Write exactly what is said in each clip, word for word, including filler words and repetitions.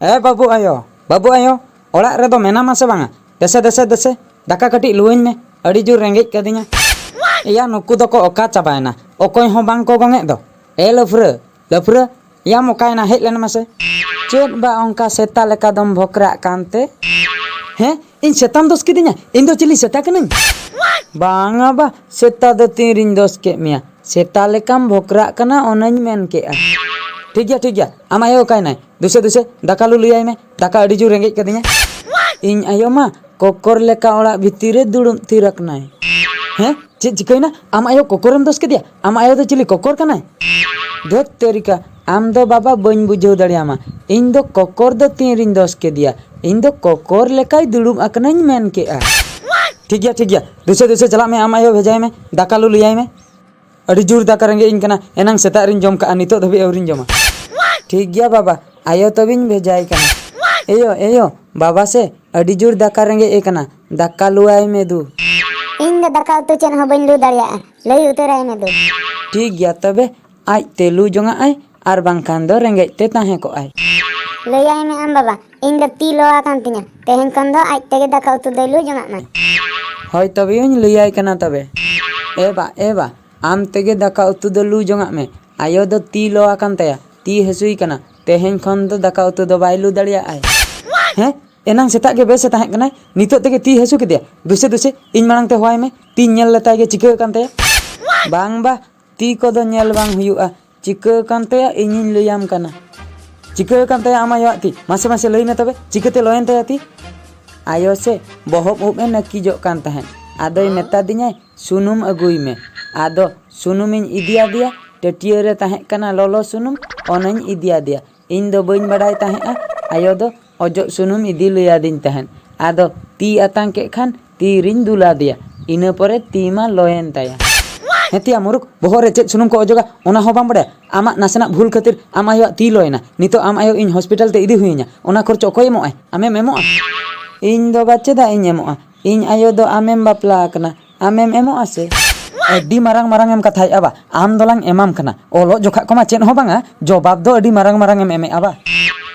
ᱮ ᱵᱟᱹᱵᱩ ᱟᱭᱳ, ᱵᱟᱹᱵᱩ ᱟᱭᱳ, ᱚᱲᱟᱜ ᱨᱮᱫᱚ ᱢᱮᱱᱟᱢᱟ ᱥᱮ ᱵᱟᱝᱟ? ᱫᱮᱥᱮ, ᱫᱮᱥᱮ, ᱫᱮᱥᱮ, ᱫᱟᱠᱟ ᱠᱟᱹᱴᱤᱡ ᱞᱩᱣᱟᱹᱧ ᱢᱮ, ᱟᱹᱰᱤ ᱡᱳᱨ ᱨᱮᱸᱜᱮᱡ ᱠᱟᱹᱫᱤᱧᱟ᱾ ᱮᱭᱟ, ᱱᱩᱠᱩ ᱫᱚᱠᱚ ᱚᱠᱟ ᱪᱟᱵᱟᱭᱮᱱᱟ? ᱚᱠᱚᱭ ᱦᱚᱸ ᱵᱟᱝ ᱠᱚ ᱜᱚᱝᱮᱫ ᱫᱚ᱾ ᱮ ᱞᱟᱹᱯᱷᱨᱟᱹ, ᱞᱟᱹᱯᱷᱨᱟᱹ, ᱭᱟᱢ ᱚᱠᱟᱭᱮᱱᱟ? ᱦᱮᱡ ᱞᱮᱱ ᱢᱮᱥᱮ᱾ ᱪᱮᱫ ᱵᱟ ᱚᱱᱠᱟ ᱥᱮᱛᱟ ᱞᱮᱠᱟ ᱫᱚᱢ ᱵᱷᱚᱠᱨᱟᱜ ᱠᱟᱱᱛᱮ? ᱦᱮᱸ, ᱤᱧ ᱥᱮᱛᱟᱢ ᱫᱳᱥ ᱠᱤᱫᱤᱧᱟ? ᱤᱧ ᱫᱚ ᱪᱤᱞᱤ ᱥᱮᱛᱟ ᱠᱟᱹᱱᱟᱹᱧ? ᱵᱟᱝᱟ ᱵᱟ, ᱥᱮᱛᱟ ᱫᱚ ᱛᱤᱱᱨᱤᱧ ᱫᱳᱥ ᱠᱮᱫ ᱢᱮᱭᱟ? ᱥᱮᱛᱟ ᱞᱮᱠᱟᱢ ᱵᱷᱚᱠᱨᱟᱜ ᱠᱟᱱᱟ, ᱚᱱᱟᱧ ᱢᱮᱱ ᱠᱮᱜᱼᱟ᱾ ᱴᱷᱤᱠ ᱜᱮᱭᱟ, ᱴᱷᱤᱠ ᱜᱮᱭᱟ, ᱟᱢ ᱟᱭᱳ ᱚᱠᱟᱭᱮᱱᱟᱭ? ᱫᱩᱥᱮ, ᱫᱩᱥᱮ, ᱫᱟᱠᱟ ᱞᱩ ᱞᱟᱹᱭᱟᱭ ᱢᱮ, ᱫᱟᱠᱟ ᱟᱹᱰᱤ ᱡᱳᱨ ᱨᱮᱸᱜᱮᱡ ᱠᱟᱫᱤᱧᱟ᱾ ᱤᱧ ᱟᱭᱳ ᱢᱟ ᱠᱚᱠᱚᱨ ᱞᱮᱠᱟ ᱚᱲᱟᱜ ᱵᱷᱤᱛᱤᱨ ᱨᱮ ᱫᱩᱲᱩᱵ ᱛᱷᱤᱨ ᱟᱠᱟᱱᱟᱭ᱾ ᱦᱮᱸ, ᱪᱮᱫ ᱪᱤᱠᱟᱹᱭᱮᱱᱟ? ᱟᱢ ᱟᱭᱳ ᱠᱚᱠᱚᱨᱮᱢ ᱫᱳᱥ ᱠᱮᱫᱮᱭᱟ? ᱟᱢ ᱟᱭᱳ ᱫᱚ ᱪᱤᱞᱤ ᱠᱚᱠᱚᱨ ᱠᱟᱱᱟᱭ? ᱫᱷᱟᱹᱛ ᱛᱮᱨᱤᱠᱟ, ᱟᱢ ᱫᱚ ᱵᱟᱵᱟ ᱵᱟᱹᱧ ᱵᱩᱡᱷᱟᱹᱣ ᱫᱟᱲᱮᱭᱟᱢᱟ᱾ ᱤᱧ ᱫᱚ ᱠᱚᱠᱚᱨ ᱫᱚ ᱛᱤᱱᱨᱤᱧ ᱫᱳᱥ ᱠᱮᱫᱮᱭᱟ? ᱤᱧ ᱫᱚ ᱠᱚᱠᱚᱨ ᱞᱮᱠᱟᱭ ᱫᱩᱲᱩᱵ ᱟᱠᱟᱱᱟᱧ ᱢᱮᱱ ᱠᱮᱜᱼᱟ᱾ ᱴᱷᱤᱠ ᱜᱮᱭᱟ, ᱴᱷᱤᱠ ᱜᱮᱭᱟ, ᱫᱩᱥᱮ ᱫᱩᱥᱮ ᱪᱟᱞᱟᱜ ᱢᱮ, ᱟᱢ ᱟᱭᱳ ᱵᱷᱮᱡᱟᱭ ᱢᱮ, ᱫᱟᱠᱟ ᱞᱩ ᱞᱟᱹᱭᱟᱭ ᱢᱮ᱾ ᱟᱹᱰᱤ ᱡᱳᱨ ᱫᱟᱠᱟ ᱨᱮᱸᱜᱮᱡ ᱤᱧ ᱠᱟᱱᱟ, ᱮᱱᱟᱝ ᱥᱮᱛᱟᱜ ᱨᱤᱧ ᱡᱚᱢ ᱠᱟᱜᱼᱟ, ᱱᱤᱛᱚᱜ ᱫᱷᱟᱹᱵᱤᱡ ᱟᱹᱣᱨᱤᱧ ᱡᱚᱢᱟ᱾ ᱴᱷᱤᱠ ᱜᱮᱭᱟ ᱵᱟᱵᱟ, ᱟᱭᱳ ᱛᱚᱵᱮᱧ ᱵᱷᱮᱡᱟᱭ ᱠᱟᱱᱟ᱾ ᱮᱭᱳ, ᱮᱭᱳ, ᱵᱟᱵᱟ ᱥᱮ ᱟᱹᱰᱤ ᱡᱳᱨ ᱫᱟᱠᱟ ᱨᱮᱸᱜᱮᱡ ᱮ ᱠᱟᱱᱟ, ᱫᱟᱠᱟ ᱞᱩᱣᱟᱭ ᱢᱮ ᱫᱩ᱾ ᱤᱧ ᱫᱚ ᱫᱟᱠᱟ ᱩᱛᱩ ᱪᱮᱫ ᱦᱚᱸ ᱵᱟᱹᱧ ᱞᱩ ᱫᱟᱲᱮᱭᱟᱜᱼᱟ, ᱞᱟᱹᱭ ᱩᱛᱟᱹᱨᱟᱭ ᱢᱮ ᱫᱩ᱾ ᱴᱷᱤᱠ ᱜᱮᱭᱟ ᱛᱚᱵᱮ, ᱟᱡ ᱛᱮ ᱞᱩ ᱡᱚᱝᱟᱜ ᱟᱭ, ᱟᱨ ᱵᱟᱝᱠᱷᱟᱱ ᱫᱚ ᱨᱮᱸᱜᱮᱡ ᱛᱮ ᱛᱟᱦᱮᱸ ᱠᱚᱜ ᱟᱭ᱾ ᱞᱟᱹᱭᱟᱭ ᱢᱮ ᱟᱢ ᱵᱟᱵᱟ, ᱤᱧ ᱫᱚ ᱛᱤ ᱞᱚ ᱟᱠᱟᱱ ᱛᱤᱧᱟ, ᱛᱮᱦᱮᱧ ᱠᱷᱚᱱ ᱫᱚ ᱟᱡ ᱛᱮᱜᱮ ᱫᱟᱠᱟ ᱩᱛᱩ ᱫᱚᱭ ᱞᱩ ᱡᱚᱝᱟᱜ ᱢᱟ᱾ ᱦᱳᱭ ᱛᱚᱵᱮᱧ ᱞᱟᱹᱭᱟᱭ ᱠᱟᱱᱟ ᱛᱚᱵᱮ᱾ ᱮ ᱵᱟ, ᱮ ᱵᱟ, ᱟᱢ ᱛᱮᱜᱮ ᱫᱟᱠᱟ ᱩᱛᱩ ᱫᱚ ᱞᱩ ᱡᱚᱝᱟᱜ ᱢᱮ᱾ ᱟᱭᱳ ᱫᱚ ᱛᱤ ᱞᱚ ᱟᱠᱟᱱ ᱛᱟᱭᱟ, ᱛᱤ ᱦᱟᱹᱥᱩᱭ ᱠᱟᱱᱟ, ᱛᱮᱦᱮᱧ ᱠᱷᱚᱱ ᱫᱚ ᱫᱟᱠᱟ ᱩᱛᱩ ᱫᱚ ᱵᱟᱭ ᱞᱩ ᱫᱟᱲᱮᱭᱟᱜᱼᱟᱭ᱾ ᱦᱮᱸ, ᱮᱱᱟᱝ ᱥᱮᱛᱟᱜ ᱜᱮ ᱵᱮᱥ ᱮ ᱛᱟᱦᱮᱸ ᱠᱟᱱᱟᱭ, ᱱᱤᱛᱚᱜ ᱛᱮᱜᱮ ᱛᱤ ᱦᱟᱹᱥᱩ ᱠᱮᱫᱮᱭᱟ? ᱫᱩᱥᱮ ᱫᱩᱥᱮ, ᱤᱧ ᱢᱟᱲᱟᱝ ᱛᱮ ᱦᱚᱦᱚᱭ ᱢᱮ, ᱛᱤᱧ ᱧᱮᱞ ᱞᱮᱛᱟᱭ ᱜᱮ ᱪᱤᱠᱟᱹ ᱟᱠᱟᱱ ᱛᱟᱭᱟ᱾ ᱵᱟᱝ ᱵᱟ, ᱛᱤ ᱠᱚᱫᱚ ᱧᱮᱞ ᱵᱟᱝ ᱦᱩᱭᱩᱜᱼᱟ, ᱪᱤᱠᱟᱹ ᱟᱠᱟᱱ ᱛᱟᱭᱟ ᱤᱧᱤᱧ ᱞᱟᱹᱭᱟᱢ ᱠᱟᱱᱟ᱾ ᱪᱤᱠᱟᱹ ᱟᱠᱟᱱ ᱛᱟᱭᱟ ᱟᱢ ᱟᱭᱳᱣᱟᱜ ᱛᱤ? ᱢᱟᱥᱮ, ᱢᱟᱥᱮ ᱞᱟᱹᱭ ᱢᱮ ᱛᱚᱵᱮ, ᱪᱤᱠᱟᱹᱛᱮ ᱞᱚᱭᱮᱱ ᱛᱟᱭᱟ ᱛᱤ? ᱟᱭᱳ ᱥᱮ ᱵᱚᱦᱚᱵ ᱩᱵ ᱮ ᱱᱟᱹᱠᱤᱡᱚᱜ ᱠᱟᱱ ᱛᱟᱦᱮᱸᱫ, ᱟᱫᱚᱭ ᱢᱮᱛᱟ ᱫᱤᱧᱟᱭ, "ᱥᱩᱱᱩᱢ ᱟᱹᱜᱩᱭ ᱢᱮ᱾" ᱟᱫᱚ ᱥᱩᱱᱩᱢᱤᱧ ᱤᱫᱤᱭᱟᱫᱮᱭᱟ, ᱴᱟᱹᱴᱭᱟᱹ ᱨᱮ ᱛᱟᱦᱮᱸ ᱠᱟᱱᱟ ᱞᱚᱞᱚ ᱥᱩᱱᱩᱢ, ᱚᱱᱟᱧ ᱤᱫᱤᱭᱟᱫᱮᱭᱟ᱾ ᱤᱧ ᱫᱚ ᱵᱟᱹᱧ ᱵᱟᱰᱟᱭ ᱛᱟᱦᱮᱸᱫᱼᱟ, ᱟᱭᱳ ᱫᱚ ᱚᱡᱚᱜ ᱥᱩᱱᱩᱢ ᱤᱫᱤ ᱞᱟᱹᱭᱟᱫᱤᱧ ᱛᱟᱦᱮᱸᱫ᱾ ᱟᱫᱚ ᱛᱤ ᱟᱛᱟᱝ ᱠᱮᱫ ᱠᱷᱟᱱ ᱛᱤ ᱨᱤᱧ ᱫᱩᱞ ᱟᱫᱮᱭᱟ᱾ ᱤᱱᱟᱹ ᱯᱚᱨᱮ ᱛᱤ ᱢᱟ ᱞᱚᱭᱮᱱ ᱛᱟᱭᱟ᱾ ᱦᱮᱸ ᱛᱤᱭᱟ ᱢᱩᱨᱩᱠ, ᱵᱚᱦᱚᱜ ᱨᱮ ᱪᱮᱫ ᱥᱩᱱᱩᱢ ᱠᱚ ᱚᱡᱚᱜᱟ, ᱚᱱᱟ ᱦᱚᱸ ᱵᱟᱢ ᱵᱟᱰᱟᱭᱟ? ᱟᱢᱟᱜ ᱱᱟᱥᱮᱱᱟᱜ ᱵᱷᱩᱞ ᱠᱷᱟᱹᱛᱤᱨ ᱟᱢ ᱟᱭᱳᱣᱟᱜ ᱛᱤ ᱞᱚᱭᱮᱱᱟ᱾ ᱱᱤᱛᱚᱜ ᱟᱢ ᱟᱭᱳ ᱤᱧ ᱦᱚᱥᱯᱤᱴᱟᱞ ᱛᱮ ᱤᱫᱤ ᱦᱩᱭᱟᱹᱧᱟ᱾ ᱚᱱᱟ ᱠᱷᱚᱨᱪᱟ ᱚᱠᱚᱭ ᱮᱢᱚᱜᱼᱟᱭ? ᱟᱢᱮᱢ ᱮᱢᱚᱜᱼᱟ? ᱤᱧ ᱫᱚ ᱵᱟ ᱪᱮᱫᱟᱜ ᱤᱧ ᱮᱢᱚᱜᱼᱟ? ᱤᱧ ᱟᱭᱳ ᱫᱚ ᱟᱢᱮᱢ ᱵᱟᱯᱞᱟ ᱟᱠᱟᱱᱟ, ᱟᱢᱮᱢ ᱮᱢᱚᱜᱼᱟ ᱥᱮ? ᱟᱹᱰᱤ ᱢᱟᱨᱟᱝ ᱢᱟᱨᱟᱝ ᱮᱢ ᱠᱟᱛᱷᱟᱭᱮᱫᱼᱟ ᱵᱟ, ᱟᱢ ᱫᱚᱞᱟᱝ ᱮᱢᱟᱢ ᱠᱟᱱᱟ᱾ ᱚᱞᱚᱜ ᱡᱚᱠᱷᱟᱜ ᱠᱚᱢᱟ ᱪᱮᱫ ᱦᱚᱸ ᱵᱟᱝᱟ, ᱡᱚᱵᱟᱵ ᱫᱚ ᱟᱹᱰᱤ ᱢᱟᱨᱟᱝ ᱢᱟᱨᱟᱝ ᱮᱢ ᱮᱢᱮᱫᱼᱟ ᱵᱟ᱾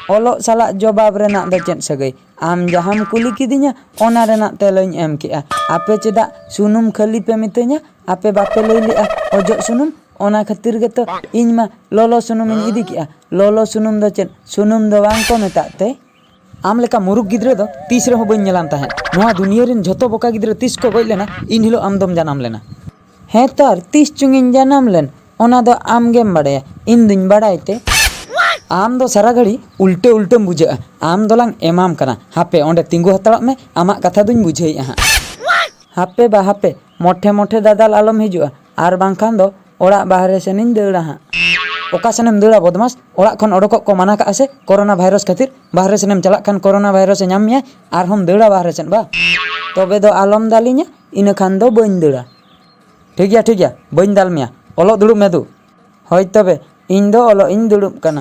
ᱚᱞᱚᱜ ᱥᱟᱞᱟᱜ ᱡᱚᱵᱟᱵ ᱨᱮᱱᱟᱜ ᱫᱚ ᱪᱮᱫ ᱥᱟᱹᱜᱟᱹᱭ? ᱟᱢ ᱡᱟᱦᱟᱸᱢ ᱠᱩᱞᱤ ᱠᱤᱫᱤᱧᱟ, ᱚᱱᱟ ᱨᱮᱱᱟᱜ ᱛᱮᱞᱟᱧ ᱮᱢ ᱠᱮᱜᱼᱟ᱾ ᱟᱯᱮ ᱪᱮᱫᱟᱜ ᱥᱩᱱᱩᱢ ᱠᱷᱟᱹᱞᱤ ᱯᱮ ᱢᱤᱛᱟᱹᱧᱟ? ᱟᱯᱮ ᱵᱟᱯᱮ ᱞᱟᱹᱭ ᱞᱮᱜᱼᱟ ᱚᱡᱚᱜ ᱥᱩᱱᱩᱢ? ᱚᱱᱟ ᱠᱷᱟᱹᱛᱤᱨ ᱜᱮᱛᱚ ᱤᱧ ᱢᱟ ᱞᱚᱞᱚ ᱥᱩᱱᱩᱢᱤᱧ ᱤᱫᱤ ᱠᱮᱜᱼᱟ᱾ ᱞᱚᱞᱚ ᱥᱩᱱᱩᱢ ᱫᱚ ᱪᱮᱫ ᱥᱩᱱᱩᱢ ᱫᱚ ᱵᱟᱝ ᱠᱚ ᱢᱮᱛᱟᱜ ᱛᱮ? ᱟᱢ ᱞᱮᱠᱟ ᱢᱩᱨᱩᱠ ᱜᱤᱫᱽᱨᱟᱹ ᱫᱚ ᱛᱤᱥ ᱨᱮᱦᱚᱸ ᱵᱟᱹᱧ ᱧᱮᱞᱟᱱ ᱛᱟᱦᱮᱸᱫ᱾ ᱱᱚᱣᱟ ᱫᱩᱱᱤᱭᱟᱹ ᱨᱮᱱ ᱡᱷᱚᱛᱚ ᱵᱚᱠᱟ ᱜᱤᱫᱽᱨᱟᱹ ᱛᱤᱥ ᱠᱚ ᱜᱚᱡ ᱞᱮᱱᱟ, ᱤᱱ ᱦᱤᱞᱳᱜ ᱟᱢ ᱫᱚᱢ ᱡᱟᱱᱟᱢ ᱞᱮᱱᱟ᱾ ᱦᱮᱸ ᱛᱚ, ᱟᱨ ᱛᱤᱥ ᱪᱚᱝ ᱤᱧ ᱡᱟᱱᱟᱢ ᱞᱮᱱ, ᱚᱱᱟ ᱫᱚ ᱟᱢ ᱜᱮᱢ ᱵᱟᱲᱟᱭᱟ, ᱤᱧ ᱫᱩᱧ ᱵᱟᱲᱟᱭ ᱛᱮ? ᱟᱢ ᱫᱚ ᱥᱟᱨᱟ ᱜᱷᱟᱹᱲᱤ ᱩᱞᱴᱟᱹ ᱩᱞᱴᱟᱹᱢ ᱵᱩᱡᱷᱟᱹᱜᱼᱟ᱾ ᱟᱢ ᱫᱚᱞᱟᱝ ᱮᱢᱟᱢ ᱠᱟᱱᱟ, ᱦᱟᱯᱮ ᱚᱸᱰᱮ ᱛᱤᱸᱜᱩ ᱦᱟᱛᱟᱲᱚᱜ ᱢᱮ, ᱟᱢᱟᱜ ᱠᱟᱛᱷᱟ ᱫᱩᱧ ᱵᱩᱡᱷᱟᱹᱣᱮᱫᱼᱟ ᱦᱟᱸᱜ᱾ ᱦᱟᱯᱮ ᱵᱟ ᱦᱟᱯᱮ, ᱢᱚᱴᱷᱮ ᱢᱚᱴᱷᱮ ᱫᱟᱫᱟᱞ ᱟᱞᱚᱢ ᱦᱤᱡᱩᱜᱼᱟ, ᱟᱨ ᱵᱟᱝᱠᱷᱟᱱ ᱫᱚ ᱚᱲᱟᱜ ᱵᱟᱦᱨᱮ ᱥᱮᱱᱤᱧ ᱫᱟᱹᱲᱟ ᱦᱟᱸᱜ᱾ ᱚᱠᱟ ᱥᱮᱱᱮᱢ ᱫᱟᱹᱲᱟ ᱵᱚᱫᱢᱟᱥ? ᱚᱲᱟᱜ ᱠᱷᱚᱱ ᱚᱰᱚᱠᱚᱜ ᱠᱚ ᱢᱟᱱᱟ ᱠᱟᱜᱼᱟ ᱥᱮ ᱠᱳᱨᱳᱱᱟ ᱵᱷᱟᱭᱨᱟᱥ ᱠᱷᱟᱹᱛᱤᱨ? ᱵᱟᱦᱨᱮ ᱥᱮᱱᱮᱢ ᱪᱟᱞᱟᱜ ᱠᱷᱟᱱ ᱠᱳᱨᱳᱱᱟ ᱵᱷᱟᱭᱨᱟᱥ ᱮ ᱧᱟᱢ ᱢᱮᱭᱟ, ᱟᱨᱦᱚᱸᱢ ᱫᱟᱹᱲᱟ ᱵᱟᱦᱨᱮ ᱥᱮᱱ ᱵᱟ? ᱛᱚᱵᱮ ᱫᱚ ᱟᱞᱚᱢ ᱫᱟᱞᱤᱧᱟ, ᱤᱱᱟᱹ ᱠᱷᱟᱱ ᱫᱚ ᱵᱟᱹᱧ ᱫᱟᱹᱲᱟ᱾ ᱴᱷᱤᱠ ᱜᱮᱭᱟ, ᱴᱷᱤᱠ ᱜᱮᱭᱟ, ᱵᱟᱹᱧ ᱫᱟᱞ ᱢᱮᱭᱟ, ᱚᱞᱚᱜ ᱫᱩᱲᱩᱵ ᱢᱮ ᱫᱩ᱾ ᱦᱳᱭ ᱛᱚᱵᱮ, ᱤᱧ ᱫᱚ ᱚᱞᱚᱜ ᱤᱧ ᱫᱩᱲᱩᱵ ᱠᱟᱱᱟ᱾